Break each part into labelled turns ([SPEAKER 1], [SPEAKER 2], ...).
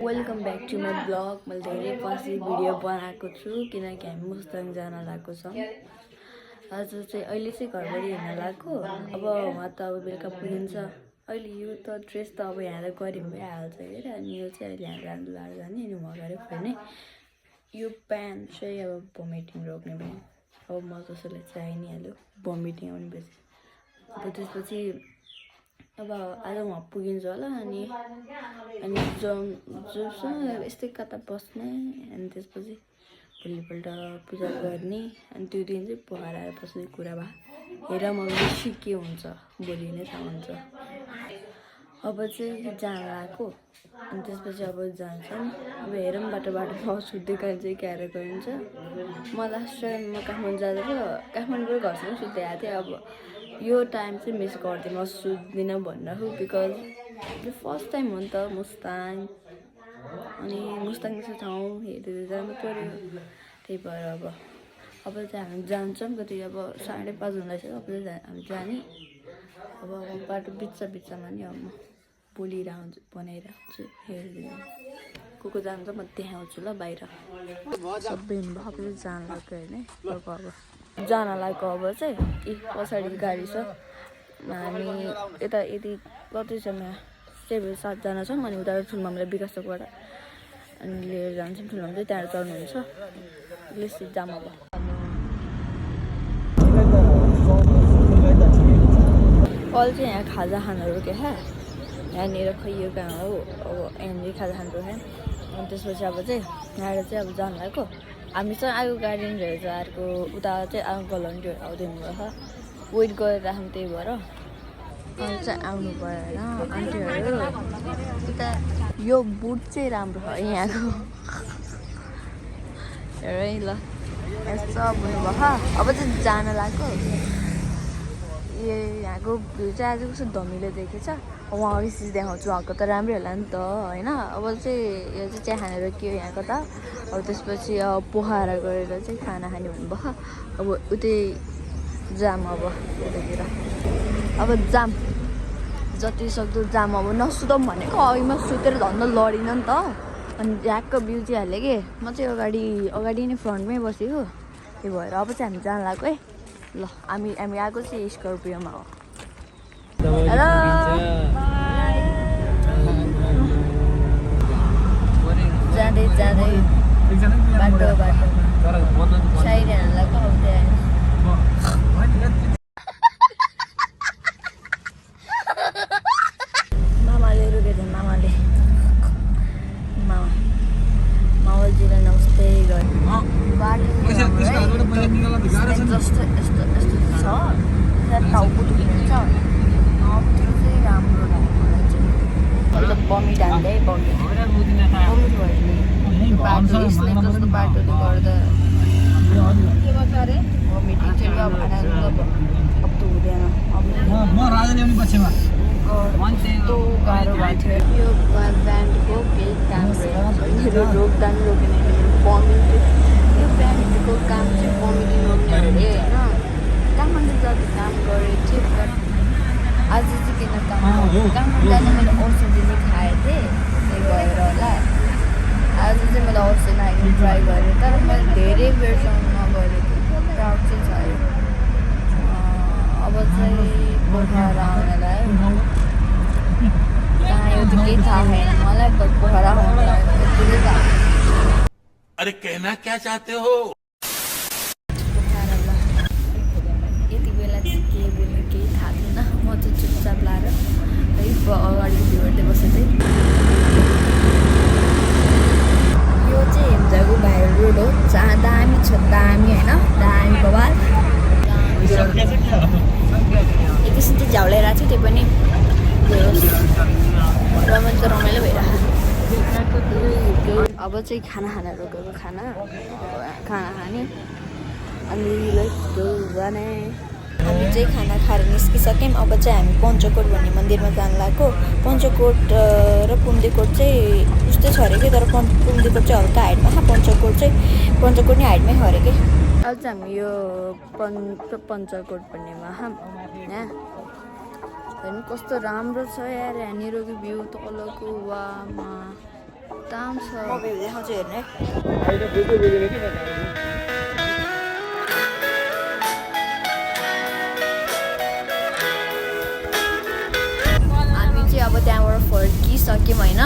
[SPEAKER 1] Welcome back to my vlog. मैले धेरै पछि भिडियो बनाएको छु किनकि हामी मुस्ताङ जान लागेको छौँ। आज चाहिँ अहिले चाहिँ घरबाट हिँड्न लागेको। अब उहाँ त अब बेलुका पुगिन्छ। अहिले यो त ड्रेस त अब यहाँ गऱ्यो भइहाल्छ हेर। अनि यो चाहिँ अहिले यहाँ जानु लाएर जाने अनि उहाँ गएर फेर्ने। यो प्यान्ट चाहिँ अब भमिटिङ रोक्ने भयो। अब म जसैलाई चाहिँ नि हाल्यो भमिटिङ आउने पछि। अब त्यसपछि अब आज उहाँ पुगिन्छ होला अनि जोसँग यस्तै कता बस्ने अनि त्यसपछि भोलिपल्ट पूजा गर्ने अनि त्यो दिन चाहिँ पोखरा आएर बस्ने कुरा भयो। हेर म बेसी के हुन्छ भोलि नै थाहा हुन्छ। अब चाहिँ जान लागेको अनि त्यसपछि अब जान्छौँ। अब हेरौँ बाटोमा सुत्दै कहाँ चाहिँ क्यारे गरिन्छ। म लास्ट टाइम म काठमाडौँ जाँदा काठमाडौँ घरसँग सुत्दै आएको थिएँ। अब यो टाइम चाहिँ मिस गर्दिनँ म सुत्दिनँ भनेर बिकज यो फर्स्ट टाइम हो नि त मुस्ताङ। अनि मुस्ताङ जस्तो ठाउँ हेरेर जानु पऱ्यो। त्यही भएर अब चाहिँ हामी जान्छौँ। कति अब 5:30 हुँदैछ। अब चाहिँ हामी जाने। अब बाटो बिचमा नि अब म बोलिरहेको हुन्छु बनाइरहेको हुन्छु हेरिदिनु। को जान्छ म देखाउँछु ल बाहिर। सबै हिँड्नु जान लाग्यो होइन। अब जान लागेको अब चाहिँ पछाडि गाडी छ। हामी यता यति कति छ 7जना छौँ। अनि उता ठुलमामलाई विकास चोकबाट अनि लिएर जान्छौँ। ठुलमाम चाहिँ त्यहाँ चढ्नुहुन्छ। बेसी जाम अब कल चाहिँ यहाँ खाजा खानु रोक्यो क्या। यहाँनिर खै यो कहाँ हो। अब यहाँनिर खाजा खानु रोक्यो। अनि त्यसपछि अब चाहिँ यहाँबाट चाहिँ अब जानु लागेको। हामीसँग आएको गाडी नि रहेछ अर्को। उता चाहिँ अङ्कलहरू नि आउँदैन भयो। वेट गरेर राख्नु त्यही भएर अनि चाहिँ आउनु भएन आन्टीहरू। उता यो बुट चाहिँ राम्रो छ यहाँको हेर है ल। यस्तो भयो। अब चाहिँ जान लाग्यो। ए यहाँको भ्यू चाहिँ आज कस्तो धमिलो देखेछ। उहाँ विशेष देखाउँछु। उहाँको त राम्रै होला नि त होइन। अब चाहिँ यो चाहिँ चिया खानेर के हो यहाँको त। अब त्यसपछि पोखरा गएर चाहिँ खाना खाने भन्नुभयो। अब उतै जाम अब यतातिर अब जाम जति सक्दो जाम। अब नसुतौँ भनेको अघिमा सुतेर झन् लडिनँ नि त। अनि झ्याकको भ्यू चाहिँ हालेँ कि म चाहिँ अगाडि नै फ्रन्टमै बसेको। त्यही भएर अब चाहिँ हामी जान लाग्यो है ल। हामी आएको चाहिँ स्कर्पियोमा हो। हेलो जाँदै बाटो साइड हाल्ला आउँदै मामाले रोकेको थियो। मामाजीलाई नमस्ते गर्यो। बाटो जस्तो यस्तो छ टाउको दुखिन्छ। त्यो चाहिँ राम्रो लाग्यो मलाई चाहिँ। मतलब बमिट हाल्दै बमिट भयो बाटो यसले कस्तो बाटोले गर्दा बमिटिङ चाहिँ अब अब त हुँदैन। कस्तो गाह्रो भएको थियो। यो ब्यान्डको केही काम रहेछ। रोक्दा पनि रोकेन बमिट। यो ब्यान्डको काम चाहिँ बमिटिङ रोक्ने अरे होइन। काठमाडौँ जति काम गरेको थियो बट आज चाहिँ किन काम काठमाडौँ जाँदा मैले औषधि नि खाएको थिएँ। त्यही भएर होला आज चाहिँ मैले औषधि खाएको ट्राई गरेँ। तर मैले धेरै बेरसम्म नगरेको। क्राउड चाहिँ छ यो। अब चाहिँ पोखरा आउनलाई कहाँ यो त केही थाहा छैन मलाई। बट पोखरा आउनलाई यति थाहा।
[SPEAKER 2] अरे कहना क्या चाहते हो।
[SPEAKER 1] यति बेला चाहिँ के बोल्ने केही थाहा थिएन। म चाहिँ चुपचाप लाएर है अगाडि भ्यू हेर्दै बसेको थिएँ। यो चाहिँ हेम्जाको भाइरल रोड हो। जहाँ दामी छ दामी होइन दामी बबाल। एकैछिन चाहिँ झ्याउलाइरहेको थियो। त्यो पनि रमाइलो भइरहेको। अब चाहिँ खाना रोकेको खाना खाने अनि जाने। हामी चाहिँ खाना खाएर निस्किसक्यौँ। अब चाहिँ हामी पञ्चकोट भन्ने मन्दिरमा जानु लागेको। पञ्चकोट र पुम्देकोट चाहिँ उस्तै छ अरे कि। तर पुम्देकोट चाहिँ हल्का हाइटमा पञ्चकोट नै हाइटमै छ अरे कि। आज चाहिँ हामी यो पञ्चकोट भन्नेमा यहाँ हेर्नु कस्तो राम्रो छ यार। यहाँनिरको भ्यू तलको वामा दाम छ म भिडियो देखाउँछु हेर्ने हामी चाहिँ अब त्यहाँबाट फर्किसक्यौँ होइन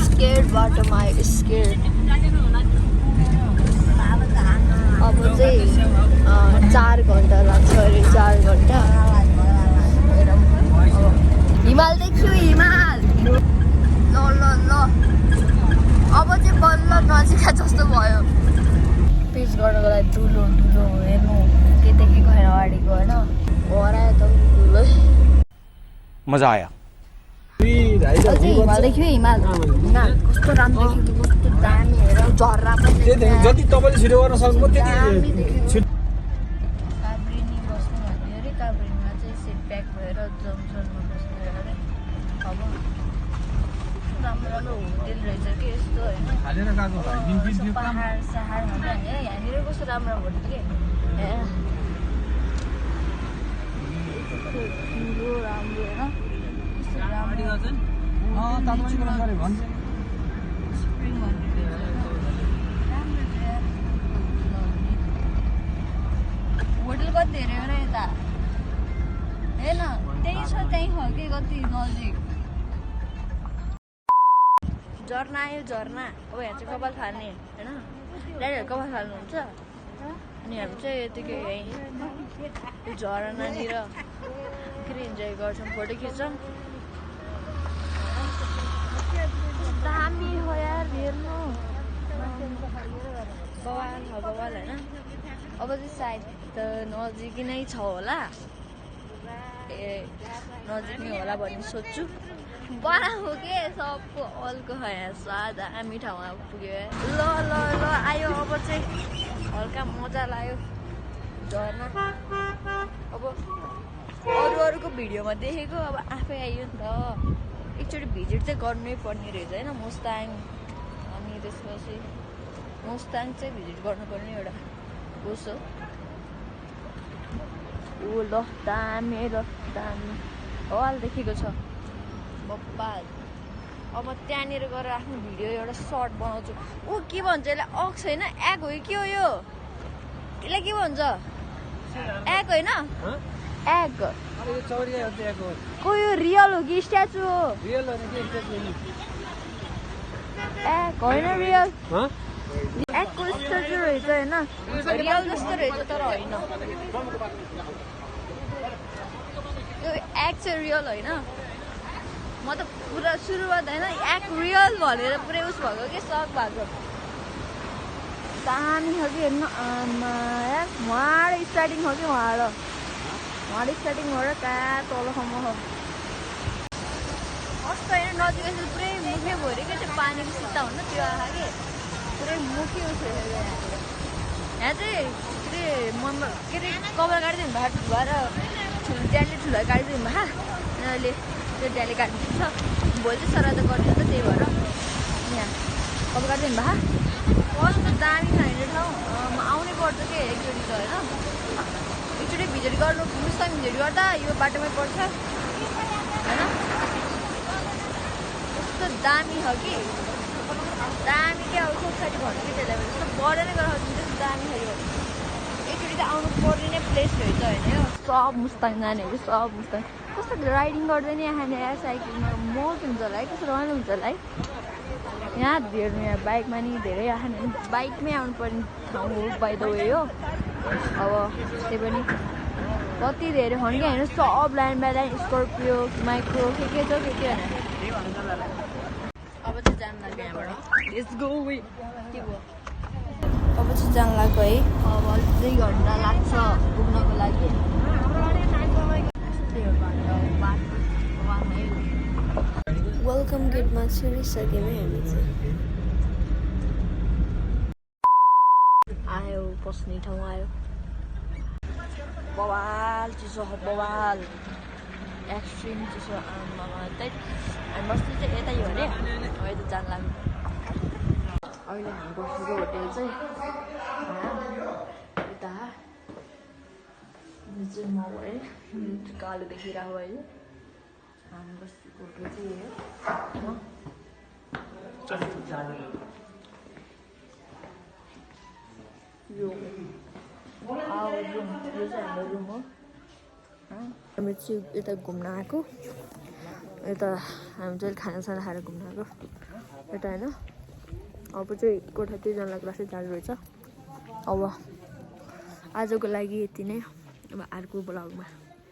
[SPEAKER 1] स्केर्ड बाटोमा स्केर्ड अब चाहिँ 4 घन्टा लाग्छ अरे 4 घन्टा हिमाल देख्छु हिमाल ल ल ल अब चाहिँ बल्ल नजिक जस्तो भयो पिच गर्नको लागि धुलो धुलो हेर्नु केदेखि गएर अगाडिको होइन हरायो त धुलो
[SPEAKER 3] मजा आया
[SPEAKER 1] अझै हिमाल देख्यो हिमाल कस्तो राम्रो देख्यो कस्तो दामी हेर झर्रा पनि
[SPEAKER 4] जति तपाईँले छिटो गर्न सक्नुभयो त्यति
[SPEAKER 1] काभ्रेनी बस्नु भन्यो अरे काभ्रेनीमा चाहिँ सिट प्याक भएर जङ्सनमा बस्नु अरे अब राम्रो राम्रो होटेल रहेछ कि यस्तो होइन पहाड सहाड भन्दा यहाँनिर कस्तो राम्रो होटेल कि ठुलो राम्रो होइन होटल कति हेऱ्यो र यता हेर्न त्यही छ त्यही हो कि कति नजिक झर्ना आयो झर्ना अब यहाँ चाहिँ कपाल फाल्ने होइन ड्याडीहरू कपाल फाल्नुहुन्छ अनि हामी चाहिँ यतिकै यहीँ झरनानिर फेरि इन्जोय गर्छौँ फोटो खिच्छौँ दामी हो यार हेर्नु बवाल हो बवाल होइन अब चाहिँ सायद त नजिकै नै छ होला ए नजिक नै होला भन्ने सोध्छु बडा हो के सबको अल्को यहाँ दामी ठाउँमा पुग्यो ल ल ल आयो अब चाहिँ हल्का मजा लाग्यो झर्ना अब अरूको भिडियोमा देखेको अब आफै आइयो नि त एकचोटि भिजिट चाहिँ गर्नै पर्ने रहेछ होइन मुस्ताङ अनि त्यसपछि मुस्ताङ चाहिँ भिजिट गर्नुपर्ने एउटा होस् हो ऊ ल दामी ल दामी हल देखेको छ बप्पा अब त्यहाँनिर गएर आफ्नो भिडियो एउटा सर्ट बनाउँछु ऊ के भन्छ यसलाई अक्स होइन एग हो के हो यो यसलाई के भन्छ एग होइन एग को यो रियल हो कि स्ट्याचु हो एग होइन रियल एगको स्ट्याचु रहेछ होइन रियल जस्तो रहेछ तर होइन यो एग चाहिँ रियल होइन म त पुरा सुरुवात होइन एग रियल भनेर पुरै उस भएको कि सक भएको दामी हो कि हेर्नु आमा यार वहाँ स्टार्टिङ हो कि वहाँ स्टार्टिङ भएर कहाँ तलसम्म हो कस्तो होइन नजिक पुरै मुखे भऱ्यो क्या त्यो पानीको सिता हुन्न त्यो आँखा कि पुरै मुखी उठ्यो यहाँ चाहिँ के अरे मनमा के अरे कपाल काटिदिनु भएको भएर ड्याडले ठुलो काटिदिनु भएको अहिले त्यो ड्याडले काटिदिन्छ भोलि चाहिँ सराद गरिदिन्छ त्यही भएर यहाँ कपाल काटिदिनु भएको कस्तो दामी छ हिँड्ने ठाउँ आउनै पर्छ कि एकचोटि त होइन एकचोटि भिजिट गर्नु मुस्ताङ भिजिट गर्दा यो बाटोमै पर्छ होइन कस्तो दामी हो कि दामी क्या अब सोसाइटी भन्नु कि त्यसलाई जस्तो बढेर गएर त्यस्तो दामी हो यो एकचोटि त आउनु पर्ने नै प्लेस रहेछ होइन यो सब मुस्ताङ जानेहरू सब मुस्ताङ कस्तो राइडिङ गर्दै नि यहाँ साइकलमा मौज हुन्छ होला है कस्तो रमाइलो हुन्छ होला है यहाँ हेर्नु यहाँ बाइकमा नि धेरै आएन बाइकमै आउनुपर्ने ठाउँ हो बाई द वे हो अब त्यही पनि कति धेरै खन् क्या हेर्नु सब line by line Scorpio micro के छ के होइन अब चाहिँ जान लाग्यो यहाँबाट के भयो अब चाहिँ जान लाग्यो है अब 2 घन्टा लाग्छ पुग्नको लागि वेलकम गेटमा छिरिसक्यौँ है हामी चाहिँ आयो पस्ने ठाउँ आयो बवाल चिसो बवाल एक्सट्रिम चिसो आमामा त्यही हामी बस्नु चाहिँ यतै हो अरे अहिले त जान लाग्यो अहिले हामी बसेको होटेल चाहिँ यता यो चाहिँ म है कालो देखिरहेको अहिले हामी बस्छु फोटो चाहिँ हो यो रुम यो चाहिँ हाम्रो रुम हो हामी चाहिँ यता घुम्न आएको यता हामी चाहिँ खानासाना खाएर घुम्न आएको यता होइन अब चाहिँ कोठा 3 जनाको क्लास चालु रहेछ अब आजको लागि यति नै अब अर्को ब्लगमा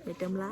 [SPEAKER 1] भेटौँला